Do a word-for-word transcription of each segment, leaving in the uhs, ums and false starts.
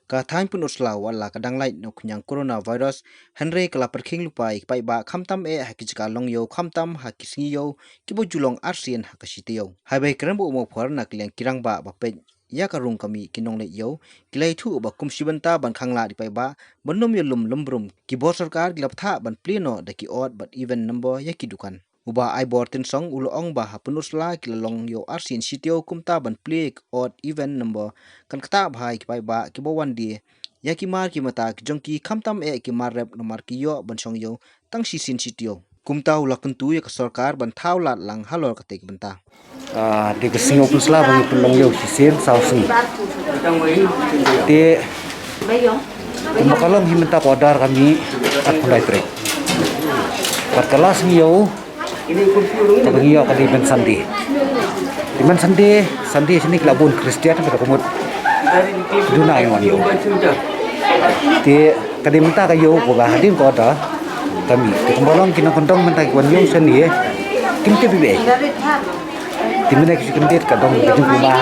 Ka thaiñ Pynursla wat la ka dang lait na u khñiang coronavirus, hynrei ka la pyrkhing lypa ïa ki paidbah khamtam eh ha ki jaka long ïew khamtam ha ki sngi ïew kiba ju long arsien ha ka shi taïew. Haba kren bad u Mawphor na ka liang ki rangbah ba peit ïa ka rung ka mih ki nongleit ïew, ki la ïathuh ba kum shi bynta ban khang lad ïa ki paidbah ban ym ïalum lum brum, ki bor sorkar ki la bthah ban plie noh da ki odd bad even number ïa ki dukan. U Bah Aibor Tynsong u la ong ba ha Pynursla ki la long ïew arsien shi taïew, kumta ban plie odd even number kan ktah bha ïa ki paidbah kiba wan die ïa ki mar ki mata ki jong ki, khamtam eh ki mar rep namar ki ïoh ban shong ïew tang shisien shi taïew. Kumta u la kyntu ïa ka sorkar ban thaw lad lang halor katei ka bynta. Ah, dei ka sngi u Pynursla ba ngi pynlong ïew shisien saw sngi. Te kumba ka long hi mynta ka order ka mih arphew lai tarik. Bad ka la sngi ïew kaba ngi ïoh ka dei ban Sunday. Te ban Sunday, Sunday shane ki la bun Khristan, kata ka mut duna ïa wan ïew. Te ka dei mynta ka ïew kaba hadien ka order ka mih. Te kumba long ki nongkyndong mynta ki wan ïew shane kim tip bieit. Te mynne ki shu kyndit ka dong ka jingkulmar.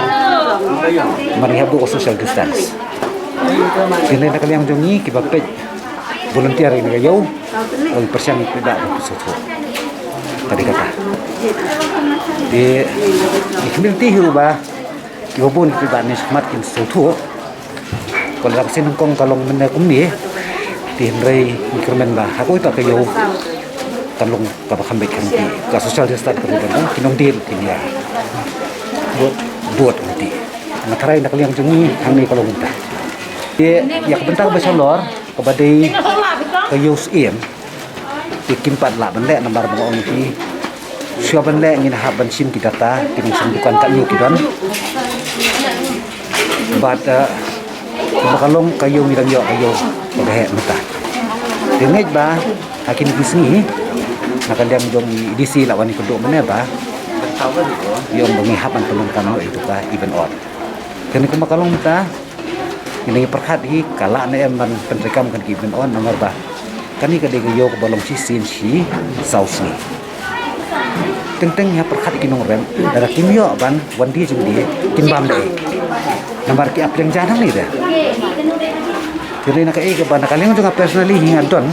Mar ngi hap buh ka social distance. Te na ka liang jong ngi kiba peit volunteer ïa kane ka ïew, ong pyrshang ïa ki paidbah ban sngewthuh. Ka dei kata. Te ngi khmih lynti hi ruh ba kiba bun ki paidbah ne shakhmat kin sngewthuh. Ko lada ka sien Hong Kong ka long mynne kumne, te hynrei ngi kyrmen ba ha kawei pat ka ïew kan long kaba kham beit kham ki, ka social distance ka dei ban long, ki nongdie ruh kin ïa bud, bud lynti. Nga tharai na ka liang jong ngi hangne ka long mynta. Te ïa ka bynta kaba shalor kaba dei ka ïew syiem, te kim pat lah ban leh namar ba nga ong ïa phi, shuwa ban leh ngin hap ban shim ki data ki nongshong dukan katno ki don. Bad, eh, ba ka long ka ïew ngi dang ïoh ka ïew kaba heh mynta. Te ngeit ba ha kine ki sngi na ka liang jong i D C la wan ïakynduh mynne ba ïoh ba ngi hap ban pynlong kamno ïa ka even odd. Kane kumba ka long mynta, ngi dang ïa pyrkhat hi ka lah ne em ban pyntreikam kane ka even odd namar ba kane ka dei ka ïew kaba long shisien shi saw sngi. Teng teng ïa pyrkhat ïa ki nongrep, lada kim ïoh ban wan die jingdie kin bam da ei. Namar ki ap liang jan hangne de. Te dei na kaei kaba na ka liang jong nga personally hi nga don,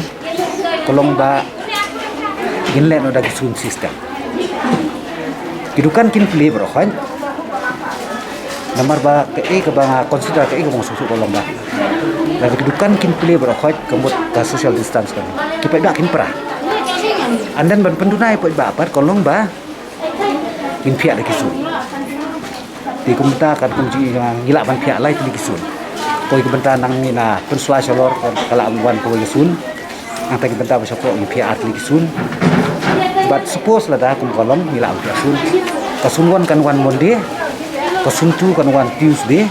ka long ba ngin leh noh da ki sound system. Ki dukan kin plie baroh khoit. Namar ba kaei kaba nga consider, kaei kaba nga sngewthuh ka long ba lada ki dukan kin plie baroh khoit ka mut ka social distance kan, ki paidbah kin pra. And then ban pynduna ïa ki paidbah pat ka long ba ngin phiah da ki sound. Te kumta katkum jingïohi jong nga ngi lah ban phiah lai tylli ki sound. Kawei ka bynta nangne na Pynursla shalor ka lah ban wan kawei ka sound. Nangta ki bynta ba shapoh ngi phiah ar tylli ki sound. But suppose lada kum ka long ngi lah ban phiah sound, ka sound one kan wan Monday, ka sound two kan wan Tuesday,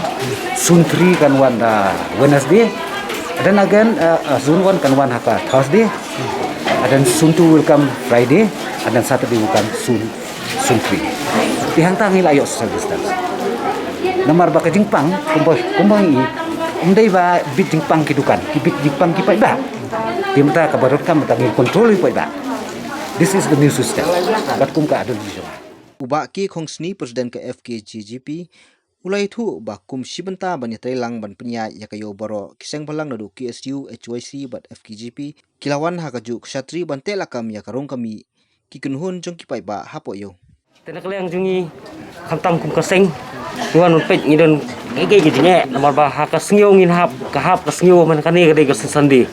sound three kan wan, uh, Wednesday. And then again, uh, uh, sound one kan wan ha ka Thursday. And then sound two will come Friday. And then Saturday will come sound sound three. Te hangta ngi la ïoh social distance. Namar ba ka jingpang kumba, kumba ngi, ym dei ba bit jingpang ki dukan, ki bit jingpang ki paidbah. Te mynta kaba donkam mynta ngi control ïa ki paidbah. This is the new system. Katkum ka ideology jong nga. U Bah K Khongsni, President ka F K J G P, u la ïathuh ba kum shi bynta ban ïatreilang ban pynïaid ïa ka ïew baroh, ki seng bhalang naduh K S U, H Y C bad F K J P ki la wan ha kajuh ka shatri ban teh lakam ïa ka rung ka mih ki kynhun jong ki paidbah hapoh ïew. Te na ka liang jong ngi, khamtam kum ka seng, ngi wan ban peit ngi don kaei kaei ka jingeh, namar ba ha ka sngi ïew ngin hap, ka hap ka sngi ïew man kane ka dei ka Sunday.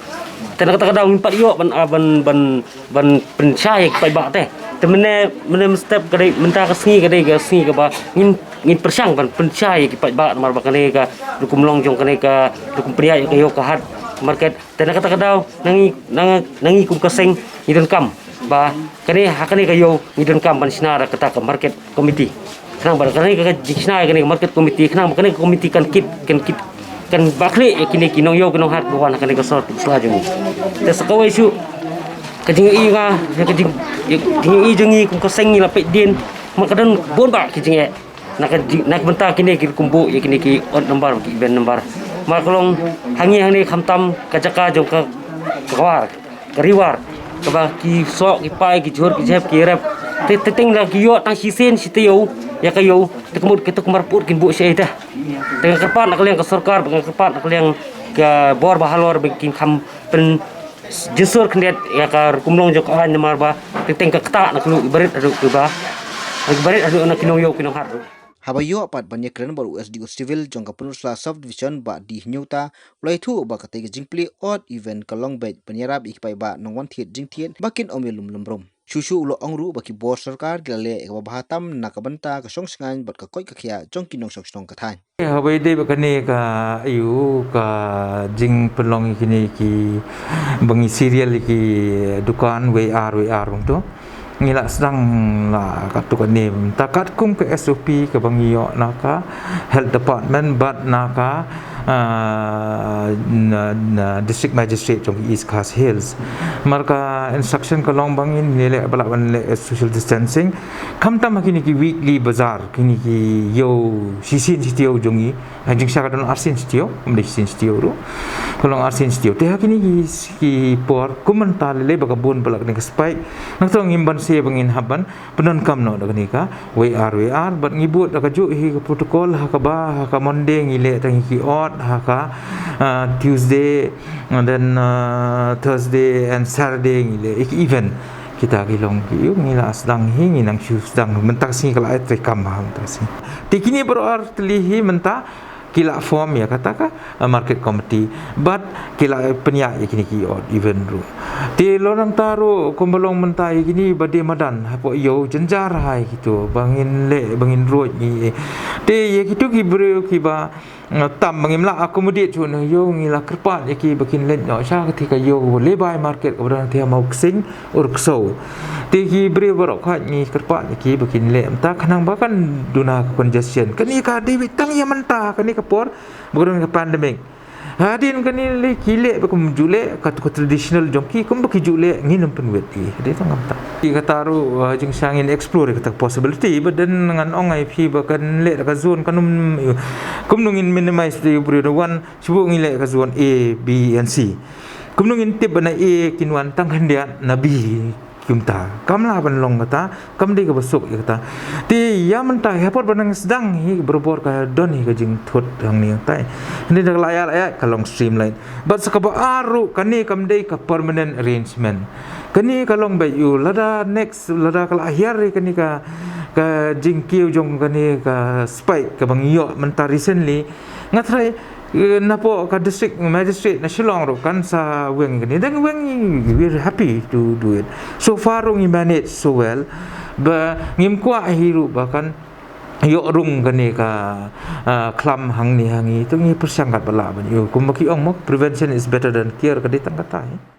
Te na kata ka daw ngim pat ïoh ban, ah, ban, ban, ban pynshai ïa ki paidbah te. Te mynne, mynne mynstep ka dei, mynta ka sngi ka dei ka sngi kaba ngin, ngin pyrshang ban pynshai ïa ki paidbah, namar ba kane ka rukom long jong kane ka rukom pynïaid ïa ka ïew ka hat market. Te na kata ka daw, na ngi, na, na ngi kum ka seng ngi donkam ba kane, ha kane ka ïew ngi donkam ban shna da kata ka market committee. Khnang ba kane ka jingshna ïa kane ka market committee, khnang ba kane ka committee kan kit, kan kit, kan bakhleh ïa kine ki nongïew ki nonghat ba wan ha kane ka sor Pynursla jong ngi. Te sa kawei shuh ka jingïohi nga, ka jing, jingïohi jong ngi kum ka seng ngi la peit dien, ma ka don bun bah ki jingeh. Na ka jing, na ka bynta kine ki rukom buh ïa kine ki odd number, ki even number. Namar ka long hangne, hangne khamtam ka jaka jong ka, ka War, ka Ri War, kaba ki soh, ki pai, ki jhur, ki jhep, ki rep. Te, te teng la ki ïoh tang shisien shi taïew ïa ka ïew, te ka mut kita ki marput kin buh shaei te. Te nga kyrpad na ka liang ka sorkar, nga kyrpad na ka liang Ka bor ba halor ba kin kham pynjynsur khyndiat ïa ka rukom long jong ka aiñ namar ba teng teng ka ktah na ka luh ki barit haduh kiba, ki barit haduh na ki nongïew ki nonghad ruh. Haba ïoh pat ban ïakren bad u S D O Civil jong ka Pynursla Sub Division Bah D Hynñiewta, u la ïathuh ba katei ka jingplie odd even ka long beit ban ïarap ïa ki paidbah nongwan thied jingthied ba kin ym ïalum lum rum. Shuh shuh u la ong ruh ba ki bor sorkar ki la leh ïa kaba bha tam na ka bynta ka shong shngaiñ bad ka koit ka khiah jong ki nongshong shnong ka thaiñ. Haba ïadei bad kane ka, aiu, ka jingpynlong ïa kine kiba ngi serial ïa ki dukan wei ar wei ar kumto, ngi la sdang la katto katne mynta katkum ka S O P kaba ngi ïoh na ka Health Department bad na ka, ah, na, na District Magistrate jong ki East Khasi Hills. Namar ka instruction ka long ba ngin leh, ba lah ban leh social distancing. Khamtam ha kine ki weekly bazaar, kine ki ïew shisien shi taïew jong ngi, ha jingshisha ka don arsien shi taïew, ym dei shisien shi taïew ruh. Ka long arsien shi taïew. Te ha kine ki, ki por kum mynta lei lei ba ka bun palat kane ka spike. Nangta ngim banse ba ngin hap ban pyndonkam noh da kane ka wei ar wei ar bad ngi bud da kajuh hi ka protocol ha kaba ha ka Monday ngi leh tang ïa ki odd, ha ka, ah, Tuesday and then, ah, Thursday and Saturday ngi leh ïa ki even. Kita ki long ki, aiu, ngi la sdang hi, ngi nang shu sdang mynta ka sngi ka la ai treikam ha mynta ka sngi. Te kine baroh ar tylli hi mynta ki la form ïa kata ka, ah, market committee bad ki la pynïaid ïa kine ki odd even ruh. Te la nangta ruh kumba long mynta ïa kine ba die madan hapoh ïew jynjar hi kito ba ngin leh ba ngin ruid ngi. Te ïa kito ki briew kiba, ah, tam ba ngim lah accommodate shuh na ïew ngi la kyrpad ïa ki ba kin leit noh sha kata ka ïew kaba leh bai market kaba don ha Mawksing Urksew. Te ki briew baroh khoit ngi kyrpad ïa ki ba kin leh mynta khnang ba kan duna ka congestion. Kane ka dei beit tang ïa mynta kane ka por ba ka don ka pandemic. Hadien kane lei ki leh ba kum ju leh kata ka traditional jong ki kumba ki ju leh ngin ym pynwit ïa ki. Dei tang mynta. Ïa kata ruh, ah, jingshisha ngin explore ïa kata ka possibility, but then ngan ong ïa phi ba kan leh da ka zone kan ym, kumno ngin minimize ïa u briew da wan shuh ngi leh ka zone A, B and C. Kumno ngin tip ba na A kin wan tang khyndiat, na B kumta. Kam lah ban long kata, kam dei kaba suk ïa kata. Te ïa mynta ha por ba nang sdang hi barabor ka don hi ka jingthut hangne hangtai. Hangne da ka la ïaid la ïaid ka long streamline. Bad sa kaba ar ruh kane kam dei ka permanent arrangement. Kane ka long ba ïu lada next lada ka la hiar hi kane ka, ka jingkiew jong kane ka spike kaba ngi ïoh mynta recently. Nga tharai, eh, napoh ka district magistrate na Shillong ruh kan sa weng kane. Dang weng, we're happy to do it. So far ruh ngi manage so well. Ba ngim kwah hi ruh ba kan ïoh rung kane ka, ah, khlam hangne hangi. To ngi pyrshang katba lah ban ïoh. Kumba ki ong mo, prevention is better than cure, ka dei tang kata hi.